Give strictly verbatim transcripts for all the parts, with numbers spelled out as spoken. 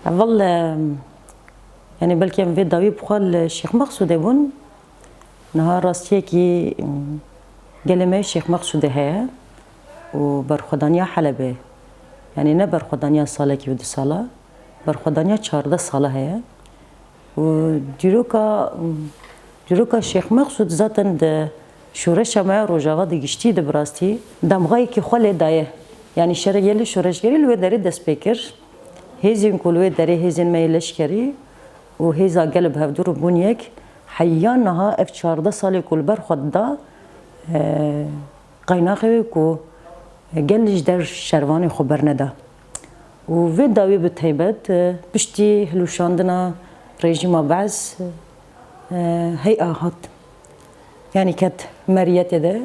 Evel, e, yani belkî em vê dawî bi xwe li Şêx Mexsûdê bûn. Niha rastiyekî, e, gelê me Şêx Mexsûdê heye û berxwedaniya Helebê. Yani ne berxwedaniya salekî û du sala, berxwedaniya çardeh sala heye. Û dîroka, dîroka Şêx Mexsûd zaten di şoreşa me ya Rojava di giştî de bi rastî damxayekî xwe lê daye. Yanî şere gelê şoreşgerî li wê derê dest pê kir. Hêzên ku li wê derê hêzên me yê leşkerî û hêza gel bi hevdû re bûn yek, heya niha ev çardeh salê ku li ber xwe dida, e, Qaynaxê wê ku gel ji der şervanê xwe berneda. Û vê dawî bi taybet, e, piştî hilûşandina rejîma Be'es, e, hey'a hat. Yanî ket meriyetê de,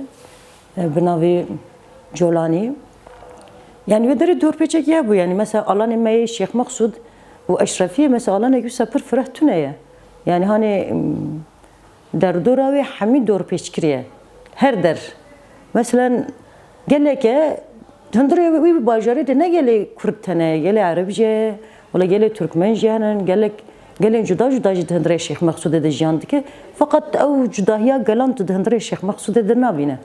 e, bi navê Colanî. Yanî wê derê dorpêçekî hebû. Yanî mesela alanê me yê Şêx Mexsûd û Eşrefiyê mesela alanekî wisa pir fireh tune ye. Yanî hanê, m, Derdora wê hemî dorpêçkirî ye. Her der. Meselen, geleke hundirê wî, wî bajarê de ne gelê Kurd tene ye, gelê Ereb jî ye, wala gelê Turkmen jî hene, gelek, gelên cuda cuda jî di hundirê Şêx Mexsûdê de jiyan dike. Feqet ew cudahiya gelan tu di hundirê Şêx Mexsûdê de nabîne.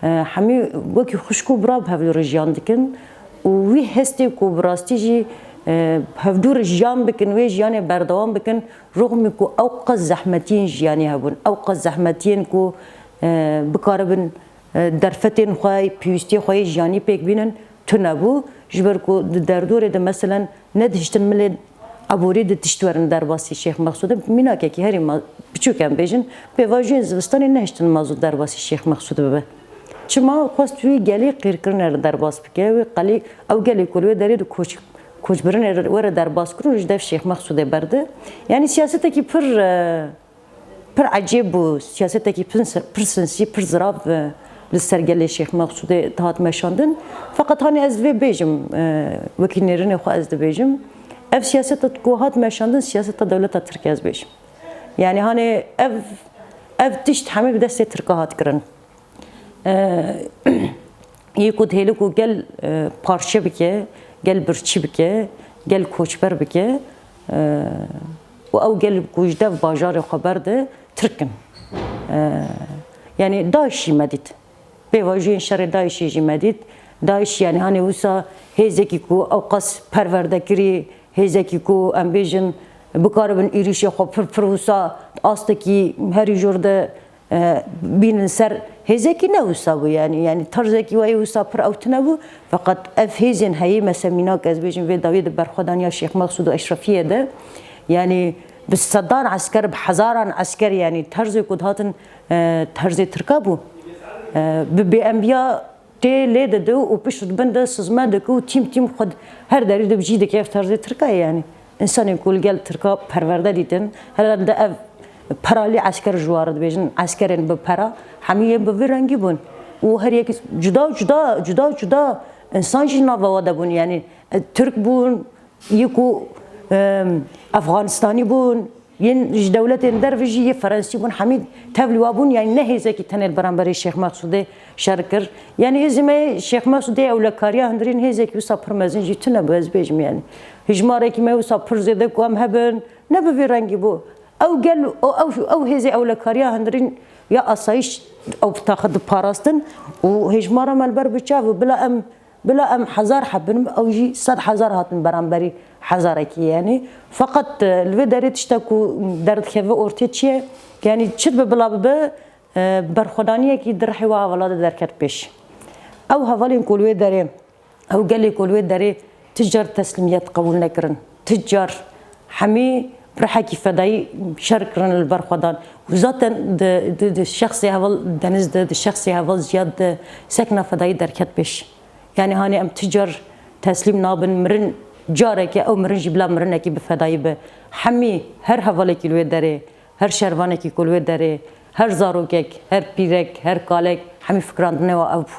E, hemî wekî xwişk û bira bi hevdû re jiyan dikin û wî hestê ku bi rastî jî, e, bi hevdû re jiyan bikin, wê jiyanê berdewam bikin, rixmî ku ew qas zehmetiyên jiyanê hebûn, ew qas zehmetiyên ku, e, bikaribin, e, derfetên xwe, pêwîstiyê xwe yê jiyanî pêk bînin, tune bû. Ji ber ku di derdorê de, meselen, nedihiştin milên aborî di tişt werin derbasî Şêx Mexsûdê. Mînakekî herî ma-, biçûk em bêjin, pêvajoyên zivistanê nehiştin ma zû derbasî Şêx Mexsûdê bibe. Çima? Xwest wî gelî qîrkirinê re derbas bike, wî qelî ew gelê ku li wê derê di koç, koçbirinê re were derbas kirin û ji dev Şêx Mexsûdê berde. Yanî siyasetekî pir, e, Pir ecêb bû, siyasetekî pir, pir sinsî, pir zirav, e, li ser gelê Şêx Mexsûdê dihat meşandin. Feqet hanê ez divê bêjim, e, wekî nêrînê xwe ez dibêjim, ev siyaseta ku hat meşandin, siyaseta dewleta Tirk e ez bêjim. Yanî hanê ev, ev tişt hemî bi destê Tirka hat kirin. E, yê ku dihêle ku gel, e, parçe bike, gel birçî bike, gel koçber bike, e, û ew gel ku ji dev bajarê xwe berde, Tirk in. E, yanî DAIŞ jî me dît. Pêvajoyên şerê DAIŞê jî me dît. DAIŞ, yanî hanê wisa hêzekî ku ew qas perwerde kirî, hêzekî ku em bêjin bikaribin êrîşê xwe pir pir wisa astekî herî jor de e, bînin ser hêzekî ne wisa bû, yanî, yanî tarzekî wayê wisa pir ew tune bû. Feqet ev hêzên heyî, mesela mînak ez bêjim, vê dawiyê di berxwedaniya Şêx Mexsûd û Eşrefiyê de, yanî bi sedan esker, bi hezaran esker, yanî tarzê ku dihatin, e, tarzê Tirka bû. E, bi bêembiya tê lê dide û pişt bin de sizme dike û tîm tîm xwe her derî de bi cî dike, ev tarzê Tirka ye yanî. Însanên ku li gel Tirka perwerde dîtin, herhalde ev peralî esker ji wan re dibêjin, eskerên bi pera, hemî yên bi vî rengî bûn. Û her yek cuda cuda, cuda cuda însan jî nava wa de bûn. Yanî, e, Tirk bûn, yê ku, e, Efxanistanî bûn, yên ji dewletên derve jî yê Ferensî bûn, hemî tevlî wa bûn. Yanî ne hêzekî tenê li beramberî Şêx Mexsûdê şer kir. Yanî hêzê me Şêx Mexsûdê ewlekariya hundirîn hêzekî wisa pir mezin jî tune bû, ez bêjim yanî. Hijmarekî me wisa pir zêde ku em hebin, ne bi vî rengî bû. Ew gel, ew, ew, ew hêzê ewlekariya hundirîn ya asayîş ew bi taxit diparastin û hêjmara me li ber bi çav û bila em, bila em hezar heb bin, ew jî sed hezar hatin beramberî hezarekî yanî. Feqet, e, li vê derê tişta ku derdikeve ortê çi ye? Yanî çi dibe bila bibe, e, berxwedaniyekî di rihê wa hevala de derket pêş. Ew hevalên ku li wê derê, ew gelê ku li wê derê ti car teslîmiyet qebûl nekirin. Ti car hemî bi rihekî fedayî şer kirin li ber xwe dan. Û zaten di, di, di şexsê heval Deniz de, di şexsê heval Ziyad de sekna fedayî derket pêş. Yanî hanê em ti car teslîm nabin, mirin careke, ew mirin jî bila mirinekî bi fedayî be. Hemî her hevalekî li wê derê, her şervanekî ku li wê derê, her zarokek, her pîrek, her kalek, hemî fikirandinê wa ev bû.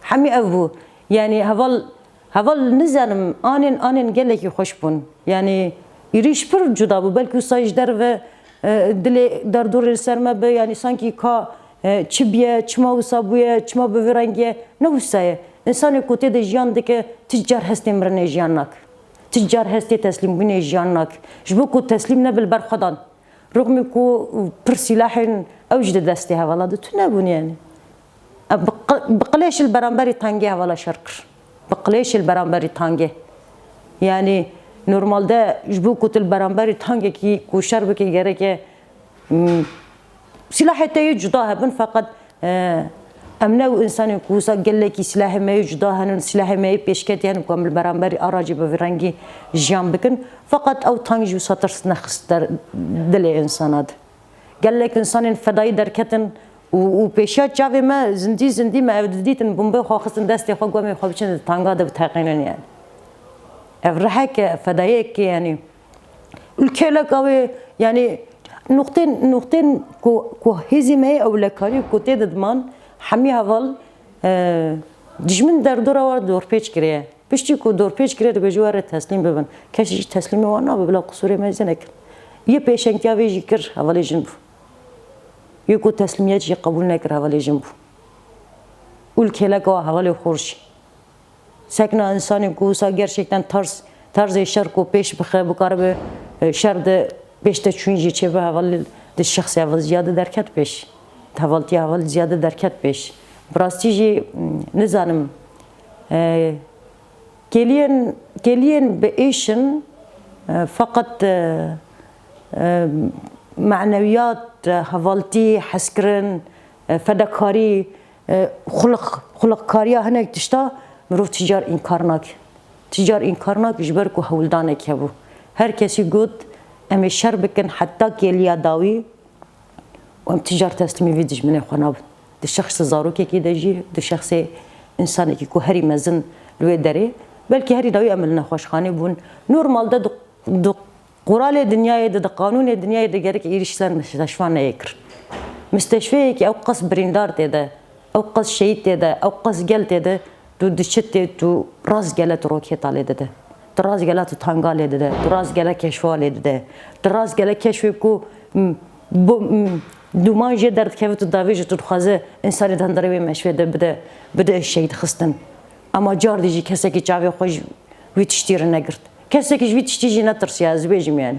Hemî ev bû. Yanî heval, heval nizanim, anên, anên gelekî xweş bûn. Yanî êrîş pir cuda bû. Belkî wisa ji derve, e, dilê derdorê li ser me bi, yanî sankî ka, e, çi bûye, çima wisa bûye, çima bi vî rengî ye, ne wisa ye. Însanê ku tê de jiyan dike, ti car hestê mirinê jiyan nake. Ti car hestê teslîmbûnê jiyan nake. Ji bo ku teslîm nebe li ber xwe dan. Rixmî ku pir sîlahên ew jî di destê hevala de tune bûn yani. Ev bi qi-, bi qilêş li beramberî tangê hevala şer kir. Bi qilêş li beramberî tangê. Yani normalde ji bo ku tu li beramberî tangekî ku şer bike gereke, hmm, sîlahê te yê cuda hebin, feqet, e, em ne ew însanên ku wisa gelekî sîlahê me yê cuda henin, sîlahê me yê pêşketî henin ku em li beramberî aracê bi vî rengî jiyan bikin. Feqet ew tang jî wisa tirs nexist der, dilê însana de. Gelek însanên fedayî derketin û, û pêşiya çavê me zindî zindî me ev didîtin, bombeyê xwe xistin destê xwe, gomê xwe biçin di tanga de biteqînin yani. Ev rihek e, fedayiyek e yani. Û li kêleka wê, yani, nuqtên, nuqtên ku, ku hêzê me yê ewlekarî ku tê de diman, hemî heval, e, dijmin derdora wan dorpêç kiriye. Piştî ku dorpêç kiriye, dibêje were teslîm bibin. Kesî jî teslîmê wan nabe, bila qisûrê me zêde nekin. Yê pêşengtiya vê jî kir, hevalê jin bû. Yê ku teslîmiyet jî qebûl nekir, hevalê jin bû. Û li kêleka wa hevalê xwe jî. Sekna însanê ku wisa gerçekten tarz, tarzê şer ku pêş bixe, bikaribe, e, şer de pêşteçûyîn jî çêbe, hevalê di şexsê heval ziyade derket pêş. Di hevaltiya heval ziyade derket pêş. Bi rastî jî, m, nizanim, e, kêliyên, kêliyên bi êş in, e, feqet, e, e, manewiyat, e, hevaltî, hezkirin, e, fedakarî, E, xuliq-, xuliqkariya hinek tişta mirov ti car înkar nake. Ti car înkar nake ji ber ku hewldanek hebû. Her kesî got, em ê şer bikin heta kêliya dawî û em ti car teslîmî vî dijminê xwe nabin. Di şexsê zarokekî de jî, di şexsê însanekî ku herî mezin li wê derê, belkî herî dawî em li nexweşxanê bûn. Normalde di, di Quralê dinyayê de, di qanûnê dinyayê de gerek êrîş ser misteşfa neyê kirin. Misteşfeyekî ew qas birîndar tê de, ew qas şehîd tê de, ew qas gel tê de, tu diçitê, tu rastgele tu roketa lê dide. Tu rastgele tu tanga lê dide. Tu rastgele keşfa lê dide. Tu rastgele keşfê ku, m, bu, m, duman jê derdikeve, tu davêje, tu dixwaze însanê di hundirê wê meşfê de bide, bide şehîd xistin. Ama cardî jî kesekî çavê xwe ji wî tiştî re negirt. Kesekî ji vî tiştî jî netirsiya, ez bêjim yani.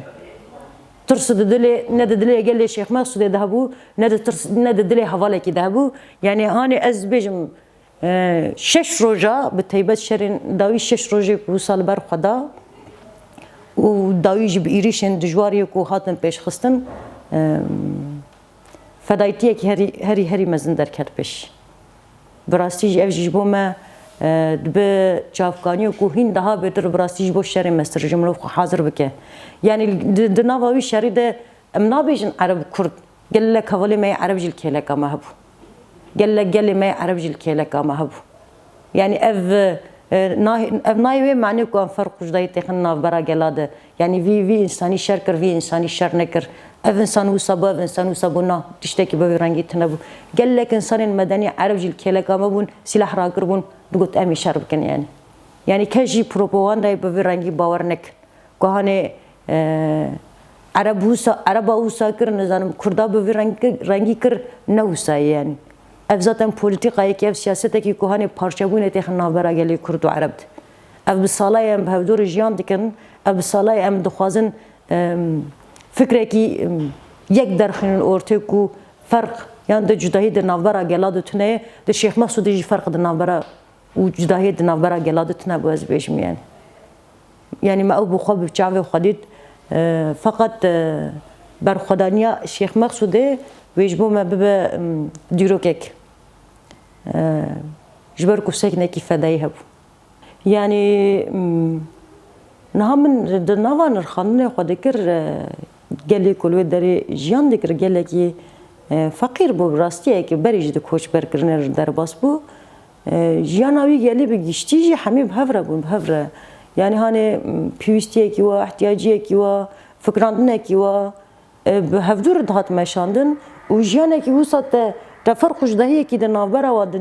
Tirs di dilê, ne di dilê gelê Şêx Mexsûdê de hebû, ne di tirs, ne di dilê hevalekî de hebû. Yani hanê ez bêjim, e, şeş roja, bi teybet şerên dawî şeş rojê ku wisa li ber xwe da û dawî jî bi êrîşên dijwar yê ku hatin pêşxistin, e, fedayîtiyekî herî, herî, herî mezin derket pêş. Bi rastî jî ev jî ji bo me, e, dibe çavkaniyê ku hîn daha bêtir bi rastî ji bo şerê mestir ji mirov xwe hazir bike. Yanî di, di nava wî şerî de em nabêjin Ereb, Kurd. Gelek hevalê me yê Ereb jî li kêleka me hebû. Gelek gelê me yê Ereb jî li kêleka me hebû. Yanî ev, e, nah-, ev nayê wê manê ku em ferq û cudayî têxin navbera gela de. Yanî vî, vî însanî şer kir, vî însanî şer nekir. Ev însan wisa bû, ev însan wisa bû. Na, tiştekî bi vî rengî tune bû. Gelek însanên medenî Ereb jî li kêleka me bûn, sîlah rakiribûn, digot, "Em ê şer bikin," yanî. Yanî kes jî propagandayê bi vî rengî bawer nekir. Ku hanê, e, Ereb wisa, Ereba wisa kir, nizanim, Kurda bi vî rengî, rengî kir, ne wisa ye yanî. Ev zaten polîtîkayekî, ev siyasetekî ku hanê parçebûnê têxin navbera gelê Kurd û Ereb de. Ev bi sala ye em bi hevdû re jiyan dikin, ev bi sala ye em dixwazin, em, fikrekî, em, yek derxînin ortê ku ferq yan de cudahî di navbera gela de tune ye, di Şêx Mexsûdê jî ferq di navbera û cudahiyê di navbera gela de tune bû, ez bêjim yani. Yanî me ew bi xwe bi çavê xwe dît. E, feqet, e, berxwedaniya Şêx Mexsûdê wê ji bo me bibe, em, dîrokek. E, ji ber ku seknekî fedayî hebû. Yanî, m, niha min di nava nirxandinê xwe dikir, e, gelê ku li wê derê jiyan dikir, gelekî, e, feqîr bû, bi rastiyekî berî jî di koçberkirinê re derbas bû. E, jiyana wî gelî bi giştî jî hemî bi hev re bûn, bi hev re. Yanî hanê, m, pêwîstiyekî wa, ihtiyaciyekî wa, fikrandinekî wa, e, bi hevdû re dihat meşandin û jiyanekî wisa te, te ferq û cudahiyekî di navbera wa di,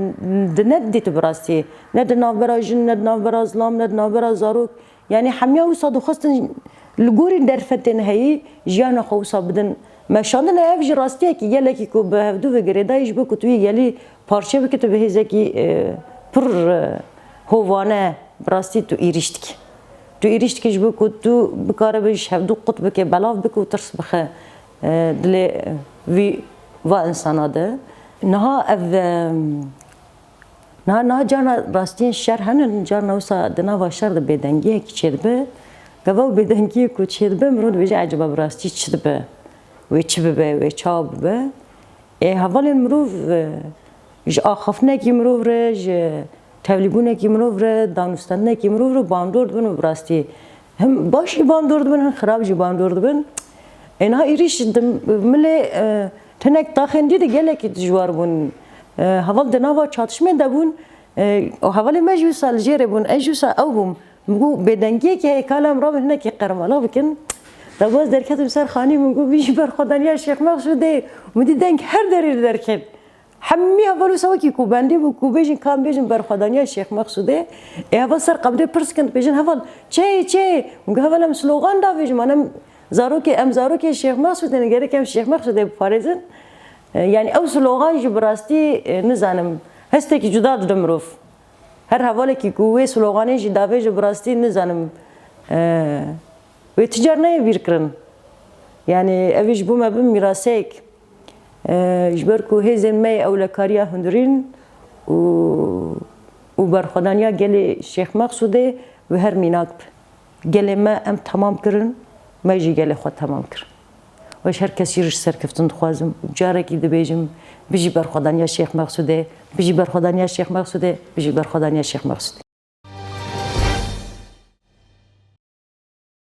di nedît bi rastî. Ne di navbera jin, ne di navbera zilam, ne di navbera zarok. Yanî hemiya wisa dixwestin li gorî derfetên heyî jiyana xwe wisa bidin meşandin. Ev jî rastiyekî gelekî ku bi hevdû ve girêdayî ji bo ku tu wî gelî parçe bikî, tu bi hêzekî, e, pir, e, hovane bi rastî tu êrîş dikî. Tu êrîş dikî ji bo ku tu bikaribe ji hevdu qut bike, belav bike û tirs bixe, e, dilê, e, vî, va insana de. Niha ev, e, niha, niha carna rastiyên şer hene, carna wisa di nava şer de bêdengiyekî çêdibe. Gava û bêdengiyê ku çêdibe, mirov dibêje, ecaba bi rastî çi dibe? Wê çi bibe, wê çawa bibe? Ê, hevalên mirov, e, ji axaftinekî mirov re, ji tevlîbûnekî mirov re, danûstendinekî mirov re bandor dibin û bi rastî him baş jî bandor dibin, him xirab jî bandor dibin. Ê, niha êrîş di milê, e, hinek taxên dî de gelekî dijwar bûn. E, heval di nava çatişmê de bûn. E, û hevalên me jî wisa li jêrê bûn. Ez jî wisa ew bûm. Min got, bêdengiyekî heye, ka em rabin hinekî qermala bikin. Dawaz derketim ser xanî, min got, bijî berxwedaniya Şêx Mexsûdê. Min dî deng her derê li derket. Hemî heval wisa wekî ku bendî bû, ku bêjin, ka em bêjin berxwedaniya Şêx Mexsûdê. Ê heval ser qebdê pirs kin, dibêjin, heval, çi ye, çi ye? Min got, heval, em slogan davêjin, em zarokê, em zarokê Şêx Mexsûdê ne, gerek em Şêx Mexsûdê biparêzin. E, yanî ew slogan jî bi rastî, e, nizanim, hestekî cuda dide mirov. Her hevalekî ku wê sloganê jî davêje, bi rastî nizanim, e, wê ti car neyê bîrkirin. Yanî ev ê ji bo me bin mîraseyek, e, ji ber ku hêzên me yê ewlekariya hundirîn û, û berxwedaniya gelê Şêx Mexsûdê wê her mînak be. Gelê me em temam kirin, me jî gelê xwe temam kirin. Û ez her kesî ji serkeftin dixwazim. Carekî dibêjim, bijî berxwedaniya Şêx Mexsûdê, bijî berxwedaniya Şêx Mexsûdê, bijî berxwedaniya Şêx Mexsûdê.